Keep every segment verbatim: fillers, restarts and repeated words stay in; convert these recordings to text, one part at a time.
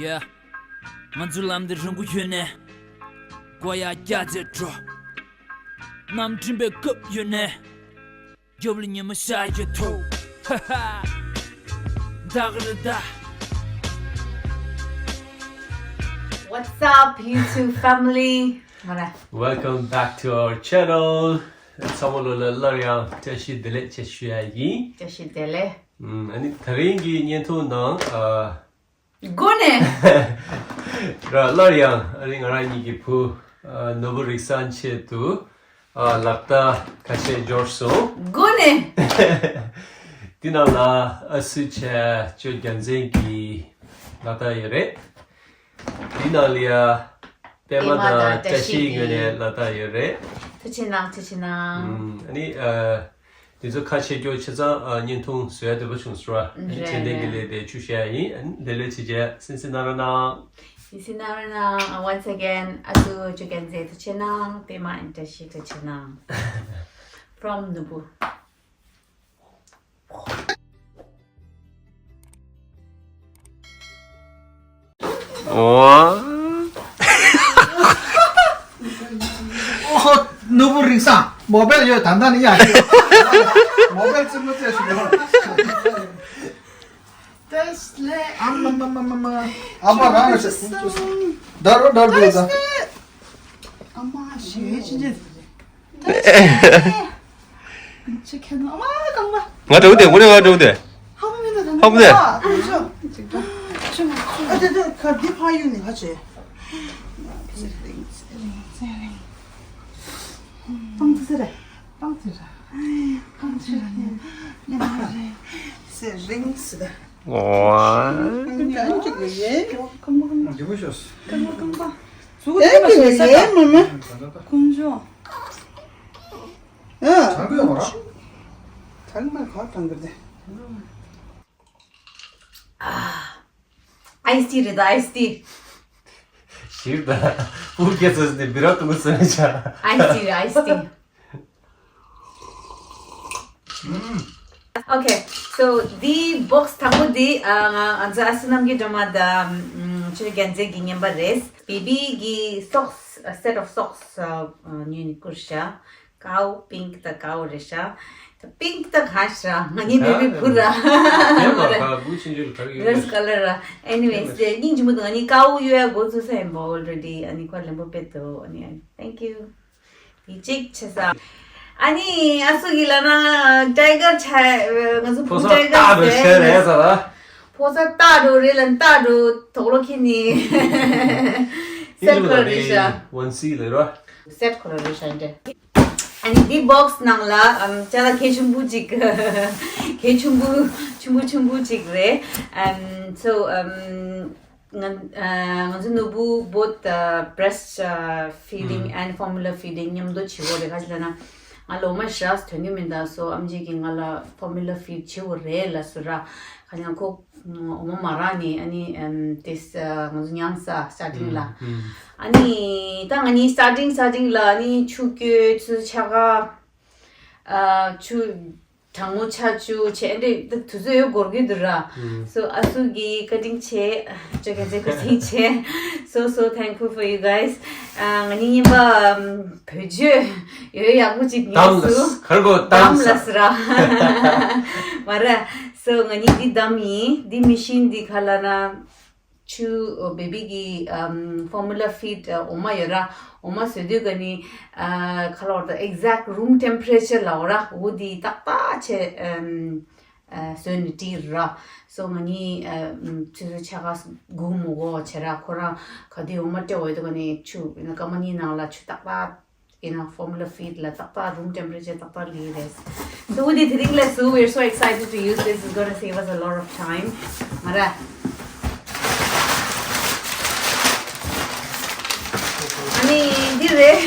Yeah. ང་ཚོ་ལམ་འདི་རིང་པོ་ཡོད་ནས། མགོ་ཡར་བཀྱག་བྱས་འགྲོ། གནམ་གྲིམ་པའི་སྐབས་ཡོད་ནས། རྒྱབ་ལ་ཉི་མ་ཤར་གྱི་ཐོག་ཧ་ཧ། ད་ག་རེ་ད། What's up, YouTube family? Welcome back to our channel. ཚང་མ་ལོ་ལ་སླར་ཡང་བཀྲ་ཤིས་བདེ་ལེགས་བཅས་ཞུ་ཡ་ཡིན། བཀྲ་ཤིས་བདེ་ལེགས། ཨ་ནི་དེ་རིང་གི་བརྙན་ཐུང་ནང་ཨ། སྒོ་ནས། ར་སླར་ཡང་ཨ་ནི་ང་རང་གཉིས་ཀྱི་བུ་ཨ་ནོར་བུ་རིག་བཟང་ཆེད་དུ་ཨ་ལག་རྟགས་ཁ་ཤས་འབྱོར་སོང་། སྒོ་ནས། འདི་ནང་ལ་ཨ་སུ་ཆེ་ཅོ་རྒྱལ་མཚན་གྱི་ལག་རྟགས་ཡོད་རེད། འདི་ནང་ལ་ཡ་པད་མ་དང་བཀྲ་ཤིས་ངོས་ནས་ལག་རྟགས་ཡོད་རེད། ཐུགས་རྗེ་གནང་། ཐུགས་རྗེ་གནང་། ཨ་ནི་ཨ། དེ་ཚོ་ཁ་ཕྱེ་སྐྱོ་ཆེ་ཚང་ཨ་བརྙན་ཐུང་བཟོ་ཡ་འདོད་པ་བྱུང་སོང་ར། ཨ་ནི་རེད་དྲན་རྟེན་གྱི་རེད། ལས་དེ་ཆུ་བཤད་ཡ་ཡིན། ཨ་ནི་ལས་ལས་བྱེད་བྱས་སེམས་སེམས་གནང་རོགས་གནང་། སེམས་སེམས་གནང་རོགས་གནང་། Once again ཨ་སུ་ཅོ་རྒྱལ་མཚན་ཐུགས་རྗེ་གནང་། པད་མ་and བཀྲ་ཤིས་ཐུགས་རྗེ་གནང་། From ནོར་བུ། ཨོ། ཨོ། ནོར་བུ་རིག་བཟང་། མོ་བེལ་ཡོད། ད་ལྟ་ནི་ཡག་ཡོད། མོ་བེལ་རྩེད་མོ་རྩེ་ཞུ་གི་རོགས། ཨ་མ་མ་མ་མ་མ། ཨ་མ་རང་ལ་ཞིག་ཟླ་རོ་འདྲ་འདུག་ད། ཨ་མ་ཞེས་ཅི་འདྲ། ཅི་ཁྱེད་ནོ། ཨ་མ་རྐང་པ། ང་འགྲོ་གི་དེ་ངོ་ནས་ང་འགྲོ་གི་དེ། ཧ་མ་མེད་ད། ཧ་མ་དེ། ཨ་ཅོ། ཨ་དེ་དེ་ག་འདི་ཕ་ཡུལ་ནི་ཧ་ཅེ། པང་ཙི་རེད། པང་ཙི་ར། པང་ཙི་ར་ནི་ཉི་མ་རེད། སེ་རིང་སི་ད། ཨོ། ཨ་ཅོ་གི་ཡེ། རྐང་པ་རྐང་པ། རྐང་པ་རྐང་པ། ཨེ་གི་ཡེ་མ་མ། ཁོང་ཚོ། ཨ། གྲང་གི་ཡོད་མ་རེད། གྲང་མ་ག་གྲང་གི་རེད། ཨ། ཨའི་སི་ཊི་རེད་ད། ཨའི་སི་ཊི། ཞིག་ད། སྤུ་གུ་སྐྱེས་ཚར་ནས་བི་ར་ཏུ་མི་སེམས་ཆ། ཨའི་སི་ཊི་རེད། ཨའི་སི་ཊི། Okay, so འདི་བོག་སི་དང་པོ་འདི་ཨ་ང་ང་ཚོ་ཨ་སི་རྣམ་རྒྱལ་སྒྲོལ་མ་དང་ཆོས་རྒྱལ་མཚན་གྱི་རྔན་པ་རེད། བེ་བི་གི་སོག་སི། set of socks ཨ་ཉོས་ནས་བསྐུར་ཤག་ཀའོ་པིང་ཀི་དང་ཀའོ་རེད་ཤག་ད་པིང་ཀི་དང་ག་ཤག་ང་གཉིས་བེ་བི་བུ་ར། དེ་མ་ག་བུ་ཆུང་ཆུང་ག་རེ་ཡོད། Rose color ར། Anyways དེ་སྙིང་རྗེ་མོ་འདུག་ང་གཉིས་ཀའོ་གཡོག་ཡ་འགོ་ཚུགས་ས་ཡིན་པ། Already ཨ་ནི་ཁོ་ལན་པོ་དཔེ་འདུག་ཨ་ནི་thank you། དེ་གཅིག་བྱས་ས། ཨ་ནི་ཨ་སུ་གི་ལ་ན་ཊའི་གར་ཆ། ང་ཚོ་བུ་ཊའི་གར་ཟེར་རེད་ཟེར་ལ། ཕོ་གསར་སྟག་འགྲོ་རེད་ལ་སྟག་འགྲོ་དོག་ལོ་ཁྱེར་ནི། སེ་ཊི་ཁོ་ར་རེད་ཤག་ཝན་སི་ལ་ར། སེ་ཊི་ཁོ་ར་རེད་ཤག་འདྲ། ཨ་ནི་འདི་བོག་སི་ནང་ལ་ཨམ་ཅ་ལག་གལ་ཆེན་པོ་ཅིག་གལ་ཆེན་པོ་ཆེན་པོ་ཆེན་པོ་ཅིག་རེད། ཨམ་so ཨམ། ང་ཨ་ང་ཚོ་ནོར་བུ་both breast feeding and formula feeding མཉམ་དུ་བྱེད་དགོས་རེད། ག་ཅི་ལབ་ན་ང་ལ་འོ་མ་ཞེ་དྲག་ཐོན་གྱི་མི་འདུག་སོ་ཨམ་ཆི་གིས་ང་ལ་formula feed བྱེད་དགོས་རེད་ལབ་སོང་ར། ག་ཅི་ལབ་ན་ཁོ་འོ་མ་མ་རག་ནས་ཨ་ནི་ཨམ་དེ་ང་ཚོ་མྱངས་ས་starting ལ། ཨ་ནི་ད་ང་གཉིས་starting starting ལ་ཨ་ནི་ཆུ་སྐྱོན་ཆུ་ཚོད་ཕྱེད་ཀ་ཨ་ཆུ། གྲང་མོ་ཆར་ཆུ་བྱས་འདྲ་དུས་ཚོད་ཡོད་འགོར་གི་འདུག་ར། So ཨ་སུ་གིས་ཀ་ཊིང་བྱས། ཅོ་རྒྱལ་མཚན་ཀ་ཊིང་བྱས། So so thankful for you guys. ང་གཉིས་རྔན་པ་བེད་སྤྱོད་ཡོད་ཡག་པོ་ཅིག་ཉོས་སོང་། གདམ་ལ་གར་གོ་གདམ་ལ་ཟེར་ར། མ་ར། So ང་གཉིས་འདི་གདམ་ཡིན། འདི་མི་ཤིན་འདི་ག་ལབ་ན། ཆུ་བེ་བི་གི་ཨམ་formula feed ཨ་འོ་མ་ཡོད་ར། འོ་མ་བཟོས་དུས་ག་ནི་ཨ་ག་ལབ་དགོས་རེད། ད་exact room temperature ལབ་དགོས་ར། འོ་འདི་ཏག་ཏག་བྱས་ཨམ་ཨ་བཟོས་ནས་སྤྲད་ར། So ང་གཉིས་ཨ་ཆུ་ཚོད་ཕྱེད་ཀ་སྒུག་མི་དགོས་བྱས་ར། ཁོ་རང་ག་དུས་འོ་མ་སྤྲད་འོས་དུས་ག་ནི་ཆུ་སྐར་མ་གཉིས་ནང་ལ་ཆུ་ཏག་ཏག you know, formula feed ལ་ཏག་ཏག་room temperature ཏག་ཏག་ལི་རེད། So འོ་དེ་དེ་རིང་ལས་སུ། We're so excited to use this. It's gonna save us a lot of time. མ་ར། ཨ་ནི་འདི་རེད།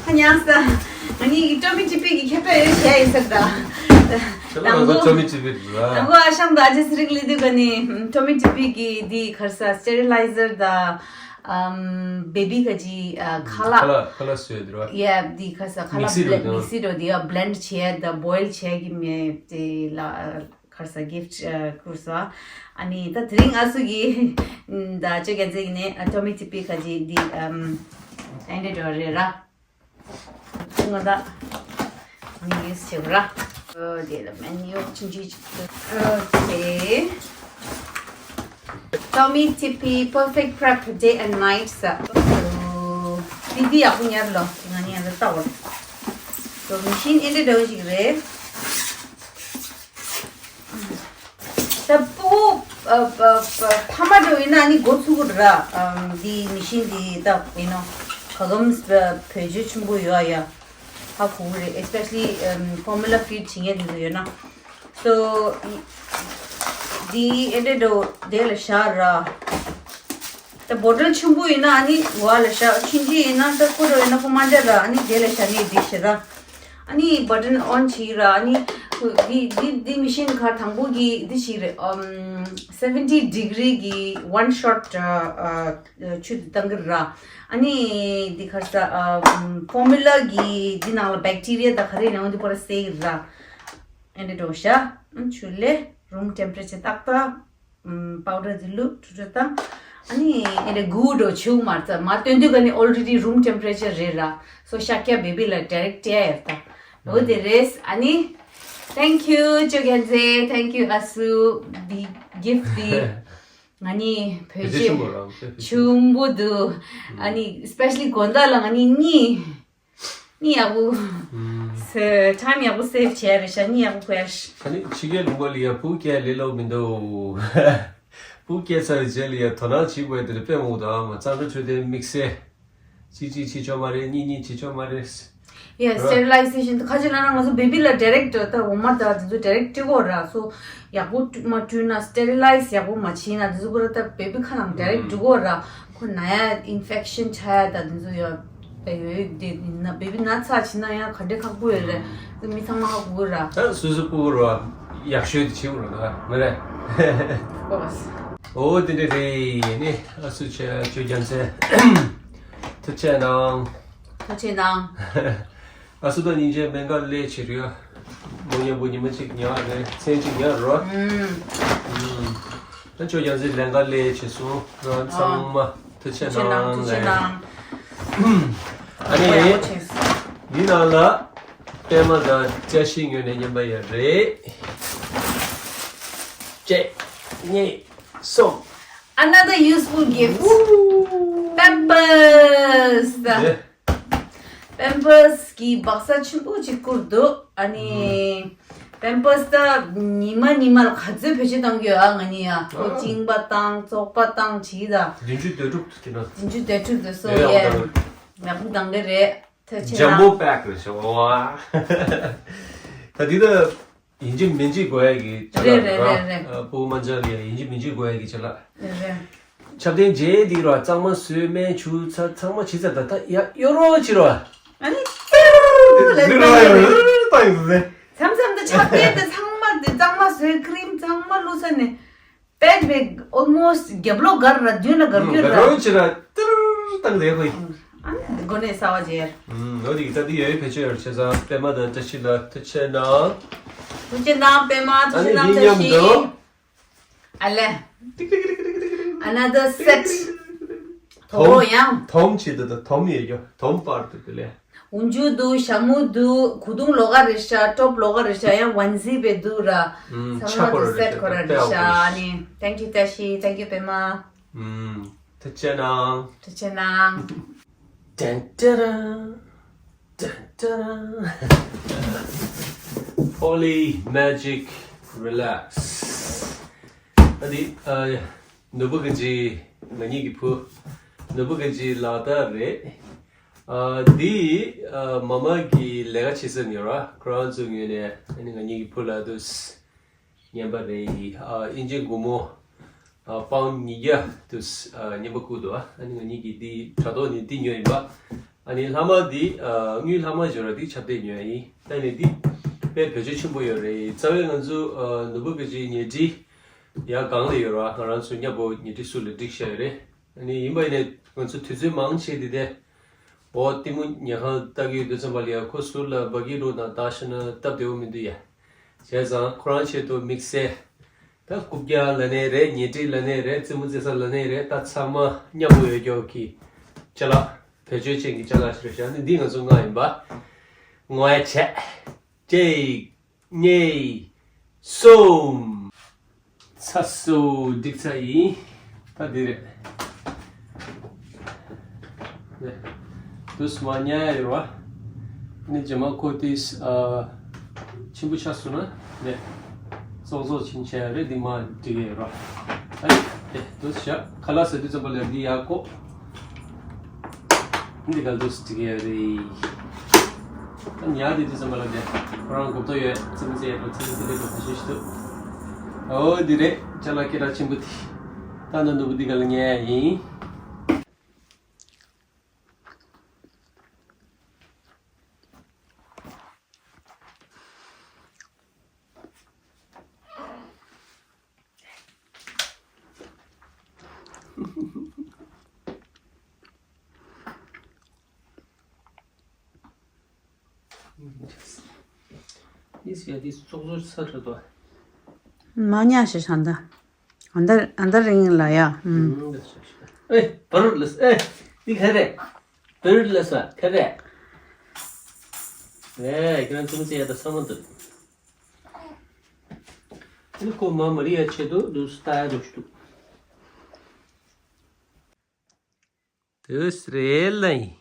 ཧ་ཉང་ས། ང་གཉིས་ཀྱི་ཏོ་མི་ཊི་པི་གི་ཁྱད་པར་ཡོད་བྱས་ཡིན་ས་ད། ཁྱེད་རང་ཚོ་ཏོ་མི་ཊི་པི་རེད་ལ། དང་པོ་ཨ་ཞང་དང་ཨ་ཅེ་ཚེ་རིང་སླེབས་དུས་ག་ནི་ཏོ་མི་ཊི་པི་གི་འདི་ག་རེ་ཟ་སི་ཊེ་རི་ལའི་ཛར་དང་། ཨམ་བེ་བི་ག་ཅི་ཨ་ཁ་ལག་ཁ་ལག་ཁ་ལག་བཟོས་འདུག་ར། ཡ་འདི་ཁ་ས་ཁ་ལག་མིག་སི་རོ་དེ། མིག་སི་རོ་དེ་ཡ་བྷི་ལེན་ཌི་བྱས་ད་བོའིལ་བྱས་ཀྱི་མེད་དེ་ལ་ཁ་ ས་གིཕ་ཊི་ཨ་བསྐུར་སོང་། ཨ་ནི་ད་དེ་རིང་ཨ་སུ་གི་ད་ཅོ་རྒྱལ་མཚན་གི་ནས་ཨ་ཊོ་མི་ཊི་པི་ཁ་ཅིག་འདི་ཨམ་ཨེ་འདྲ་འགྲོ་རེད་ར། ང་ད་ང་ཡུས་བྱེད་ར། ཨོ་དེ་ལ་མེ་ནིའུ་ཆུང་ཆུང་ཅིག་ཨོ་ཁེ། Tommy Tippy Perfect Prep Day and Night ཟེར། དེ་དེ་ཡག་པོ་ཉར་ལོ། ང་ནི་ཡང་ལྟ་བར། མི་ཤིན་ཨེ་འདྲ་འདྲ་བོ་ཞིག་རེད། ད་སྤུ་གུ་ཨ་ཨ་ཨ་ཕ་མ་འདྲ་བོ་ཡིན་ན་ནི་འགོ་ཚུགས་དགོས་ར། ཨམ་འདི་མི་ཤིན་འདི་ད་ཡིན་ནོ། ག་གམ་བེད་སྤྱོད་ཆེན་པོ་ཡོད་ཡ། ཧ་གོ་གི་རེད། especially ཨམ་formula feed བྱེད་མཁན་དེ་ཚོ་ཡོད་ན། So འདི་ཨེ་འདྲ་འདྲ་བོ་དེ་ལ་བཞག་ར། ད་བོ་ཊལ་ཆེན་པོ་ཡིན་ན་ཨ་ནི་འོག་ལ་བཞག་ཆུང་ཆུང་ཡིན་ན་ད་ཁོ་འདྲ་ཡིན་ན་ཁོ་མ་འདྲ་ར། ཨ་ནི་དེ་ལ་བཞག་ནས་འགྲིག་ཤག་ར། ཨ་ནི་བ་ཊན་ཨོན་བྱེད་ར། ཨ་ནི་འདི་འདི་འདི་མི་ཤིན་ཁ་དང་པོ་གི་འདི་བྱེད་རེད། ཨམ་seventy degree གི་one shot ཨ་ཨ་ཆུ་འདི་བཏང་གི་ར། ཨ་ནི་འདི་ཁ་ས་ཨ་formula གི་འདི་ནང་ལ་བེག་ཊི་རི་ཡ་དང་ག་རེ་ཡོད་ན་འོ་འདི་པོ་ར་སེལ་གི་ར། ཨེ་འདྲ་འགྲོ་ཤག་ཨ་ཆུ་ལས་རུམ་ཊེམ་པ་རེ་ཅར་ཏག་ཏག་ཨམ་པའུ་ཌར་འདི་བླུགས་ཁྲུ་ཁྲུ་བཏང་། ཨ་ནི་ཨེ་འདྲ་གུ་འགྲོ་ཆུ་མར་ཙ་མ་སྟོན་དུས་ག་ནི་already room temperature རེད་ར། So ཤ་ཀྱ་བེ་བི་ལ་direct སྤྲད་ཡ་ཡོད་ད། འོ་དེ་རེད། ཨ་ནི་thank you ཅོ་རྒྱལ་མཚན། thank you ཨ་སུ། འདི་གིཕ་ཊི་འདི་ང་ནི་བོད་བོད་ཆས་ཆེན་པོ་རང་བོད་ཆེན་པོ་ཆུང་པོ་འདུག་ཨ་ནི་especially དགོང་དག་ལ་ང་ནི་གཉིད། གཉིད་ཡག་པོ། ཨུམ། སེ་ཊའིམ་ཡག་པོ་སེབ་བྱས་རེད་ཤག་གཉིད་ཡག་པོ་ཁུག་ཡ། ད་ནི་ཕྱི་རྒྱལ་ལུང་པ་ལ་ཡ་ཕྲུ་གུ་སྐྱེ་ལས་སླ་པོ་མི་འདུག་ཕྲུ་གུ་སྐྱེ་ཚར་བའི་རྗེས་ལ་ཡ་དོ་སྣང་བྱེད་དགོས་དེ་ལ་དཔེ་མང་པོ་འདུག་ཨ་མ་གཙང་སྦྲ་བྱོས་ཏེ་དམིགས་བསལ། གཅིག་གཅིག་བྱེད་ཆོག་མ་རེད། གཉིས་གཉིས་བྱེད་ཆོག་མ་རེད། Yeah, ར། སི་ཊི་རི་ལའི་ཛེ་ཤན་ཁ་ཅིག་ལ་ན་ང་ཚོ་བེ་བི་ལ་ཌའི་རེག་ཊི་ད་འོ་མ་ད་དེ་ཚོ་ཌའི་རེག་ཊི་སྤྲད་དགོས་ར། སོ་ཡག་པོ་མ་བཀྲུས་ན་སི་ཊི་རི་ལའི་ཛི་ཡག་པོ་མ་བྱས་ན་དེ་ཚོ་པུ་ར་ད་བེ་བི་ཁ་ནང་ཌའི་རེག་ཊི་འགྲོ་གི་ར། ཁོ་ན་ཡ་ཨིན་ཕེག་ཤན་ཆགས་ཡ་ད་དེ་ཚོ་ཡོད། ད་ཡོད་དེ་ན་བེ་བི་ན་ཚ་བྱས་ན་ཡང་ག་འདྲའི་ཁག་པོ་ཡོད་རེད། དེ་མི་ཚང་མ་ཧ་གོ་གི་ར། ད་སོ་སོ་སྤུ་གུ་ར་ཡག་ཤོས་དེ་བྱེད་དགོས་ར་ད་མ་རེད། ཨོ་དེ་འདྲ་རེད། ནི་ཨ་སུ་ཆེ་ཆོས་རྒྱལ་མཚན། ཐུགས་རྗེ་གནང་། ཐུགས་རྗེ་གནང་། ཨ་སུ་དང་སྙིང་རྗེ་སྨན་ཁང་སླེབས་བྱེད་རེད། མོ་མཉམ་པོ་ཉི་མ་གཅིག་ཉལ་རེད། མཚན་གཅིག་ཉལ་རོགས། ཨུམ། ཨུམ། ད་ཆོས་རྒྱལ་མཚན་ལས་ཀ་སླེབས་བྱེད་སོང་ར། ཚང་མ་ཐུགས་རྗེ་གནང་། ཐུགས་རྗེ་གནང་། ཨ་ནི་འདི་ནང་ལ་པད་མ་དང་བཀྲ་ཤིས་ངོས་ནས་རྔན་པ་ཡོད་རེད། གཅིག་གཉིས། གསུམ། Another useful gift. Pampers. ཨེ། པེམ་པར་སི་གི་སྦག་ས་ཆེན་པོ་ཅིག་བསྐུར་འདུག་ཨ་ནི་པེམ་པར་སི་ད་ཉི་མ་ཉི་མ་ལ་ག་ཚོད་བེད་སྤྱོད་གཏང་གི་ཡོད་ཨ། ང་གཉིས་ཡ་ཁོ་ཨ། བཅིངས་པ་བཏང་། བཙོག་པ་བཏང་བྱས་ད། བདུན་ཅུ་དོན་དྲུག་ཏུ་དེ་ན། བདུན་ཅུ་དོན་དྲུག་ཏུ་སོ་ཡ་ཡ་ཡ་ཡ། ཡག་པོ་གཏང་གི་རེད། ཐུགས་རྗེ་ཆེ་ཇམ་བོ་ལགས། པེག་རེད་ཤག་ཨོ། ད་འདི་ད། ཡིན་གཅིག་མིན་གཅིག་དགོས་ཡ་གི་ཆ་ལག་རེད། རེད་རེད་རེད། ཨ་སྤུ་གུ་མ་འཇགས་ལ་ཡ་ཡིན་གཅིག་མིན་གཅིག་དགོས་ཡ་གི་ཆ་ལག་རེད་རེད། ཆབ་ཐེངས་རྗེས་འདི་ར་གཙང་མ་བཟོས། སྨན་བྱུགས་ཚར། ཚང་མ་བྱས་ཚར། ད་ད་ཡ་གཡོ་རོགས་བྱེད་རོགས། ཨ་ནི་ཏིར་ལ་འདི་ར་ཡ་ལ་ཏང་ཡོད་ཟེར། མཚམས་མཚམས་དུ་ཆབ་ཐེངས་དེ་ཚང་མ་དེ་གཙང་མ་བཟོས། ཀི་རིམ་ཚང་མ་བླུགས་ཚར་ནས། པེད་བེད་ཨོལ་མོ་སི་རྒྱབ་ལོགས་གར་ར་མདུན་ལ་གར་གྱུར་ར། ག་རོ་ཅི་ར་ཏིར་བཏང་དེ་ཁོས། ཨ་ནི་འདི་སྒོ་ནས་གསར་བ་མཇལ། ཨུམ། ཨོ་དེ་གི་ད་འདི་ཡོད་བེད་སྤྱོད་ཡོད་བྱས་ཙང་པད་མ་དང་བཀྲ་ཤིས་ལ་ཐུགས་རྗེ་གནང་། ཐུགས་རྗེ་གནང་པད་མ། ཐུགས་རྗེ་གནང་བཀྲ་ཤིས། ཨ་ལེ། Another set. དོ་རོ་ཡང་། དོམ་བྱེད་དུ་ད་དོམ་ཡོད་ཡོད། དོམ་པར་དུ་དེ་ལས། འོན་ཇུ་འདུག་ཞྭ་མོ་འདུག་གོས་ཐུང་ལོགས་ཀ་རེད་ཤག་ཊོབ་ལོགས་ཀ་རེད་ཤག་ཡང་ཝན་ཟི་བེད་འདུག་ར། ཨུམ། ཚང་མ་ཆ་ཁོ་ར་དེ་སེ་ཊི་རེད་ཁོ་ར་ད་རེད་ཤག་ཨ་ནི་thank you བཀྲ་ཤིས། thank you པད་མ། ཨུམ། ཐུགས་རྗེ་གནང་། ཐུགས་རྗེ་གནང་། ཏན་ཏན་ཏན་ཏན། Poly Magic Relax. ཨ་འདི་ཨ་ནོར་བུ་གི་ཇི། ང་གཉིས་ཀྱི་བུ་ནོར་བུ་གི་ཇི་ལག་རྟགས་རེད། ཨ་འདི་ཨ་མ་མ་གི་ལས་ཀ་བྱེད་ས་ནས་ར། ཁོ་རང་ཚོའི་ངོས་ནས་ཨ་ནི་ང་གཉིས་ཀྱི་བུ་ལ་དུ་རྔན་པ་རེད། ཨ་ཨིན་ཇི་སྒོར་མོ་ཨ་པའུན་ཉིས་བརྒྱ་དུ་ཨ་རྔན་པ་བསྐུར་འདུག་ཨ་ནི་ང་གཉིས་ཀྱི་འདི་དྲ་ཐོག་ནས་འདི་ཉོས་ཡིན་པ། ཨ་ནི་ལྷག་མ་འདི་ཨ་དངུལ་ལྷག་མ་འབྱོར་བ་འདི་ཆབ་གདན་ཉོས་ཡིན། ད་ནི་འདི་དཔེ་བེད་སྤྱོད་ཆེན་པོ་ཡོད་རེད། རྩ་བའི་ང་ཚོ་ཨ་ནོར་བུ་གི་ཇི་ཉལ་ཁྲི་ཡར་སྒང་ལ་ཡོད་ར། ང་རང་ཚོ་མཉམ་པོ་ཉལ་ཁྲི་ཟུར་ལ་བསྒྲིགས་བཞག་ཡོད་རེད། ཨ་ནི་ཡིན་པ་ཡིན་ནའི་ང་ཚོ་དུས་ཚོད་མང་ཆེ་དེ་དེ་འོ་གཏི་མུག་ཉལ་ཁང་ལྟ་གི་ཡོད་དུས་ཙམ་པ་ལ་ཡ་ཁོ་ཟུར་ལ་སྦ་གི་རོ་དང་བཏགས་ཤེ་ན་སྟབས་བདེ་བོ་མི་འདུག་ཡ། བྱས་ཙང་ཁོ་རང་ཆེད་དུ་དམིགས་བསལ། ད་རྐུབ་བཀྱག་ལབ་ནའི་རེད། ཉལ་ཁྲི་ལབ་ནའི་རེད། རྩེད་མོ་རྩེ་ས་ལབ་ནའི་རེད། ད་ཚང་མ་མཉམ་པོ་ཡོད་རྒྱུ་གི་ཅ་ལག་བེད་སྤྱོད་ཅན་གྱི་ཅ་ལག་ཞིག་རེད་ཤག་ནི་འདི་ང་ཚོ་ལྔ་ཡིན་པ། ངོ་ཡ་བྱས། གཅིག་གཉིས། གསུམ། ཚ་སུ་འགྲིག་ཚ་ཡིན། ད་འདི་རེད། ནས་དུས་མ་ཉལ་ཡོད་ར། ནི་རྗེས་མ་ཁོ་དེས་ཨ། ཆེན་པོ་ཆགས་སོང་ན་ནས་ཙོག་ཙོག་ཕྱིན་ཆད་རེད། འདི་མ་འགྲིག་ཡོད་ར། ཨ་ནི་དེ་དུས་ཤ་ཁ་ལག་ཟ་དུས་ཙམ་པ་ལ་འདི་ཡག་གོ། འདི་ག་འདུག་སེ་འགྲིག་ཡོད་རེད། ད་ཉལ་དེ་དུས་ཙམ་པ་ལ་དེ་ཁོ་རང་གོ་ཐོས་ཡོད། ཙི་མི་ཙི་ཡོད་པ་ཙི་མི་ཙི་ལེགས་པ་ཁ་ཤས་ཤིག་འདུག་ཨོ་འདི་རེད། ཅ་ལག་སྐད་གྲགས་ཆེན་པོ་དེ། ད་ནོར་བུ་འདི་ག་ལ་ཉལ་ཡིན། ཨིས་ཡ་དེ་ཙོག་ཙོག་ས་རེད་དོ། མ་ཉལ་ཞེས་ཤ་འདི། ཨ་འདར་ཨ་འདར་རིང་ལ་ཡ། ཨུམ། ཨེ་བར་ལས་ཨེ་འདི་ག་རེད། བར་ལས་ས་ག་རེད། ཨེ་ཁྱེད་རང་ཙུམ་ཙེ་ཡ་ད་ས་མ་འདུག་ཨེ་ཁོ་མ་མ་རི་ཡ་ཆེད་དུ་འདུག་སྟ་ཡ་འདུག་ཤི་འདུག་དུས་རེད་ལ་ཡིན།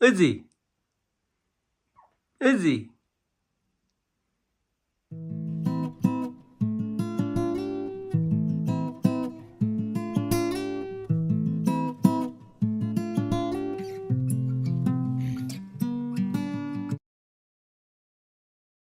ཨི་ཛི། ཨི་ཛི།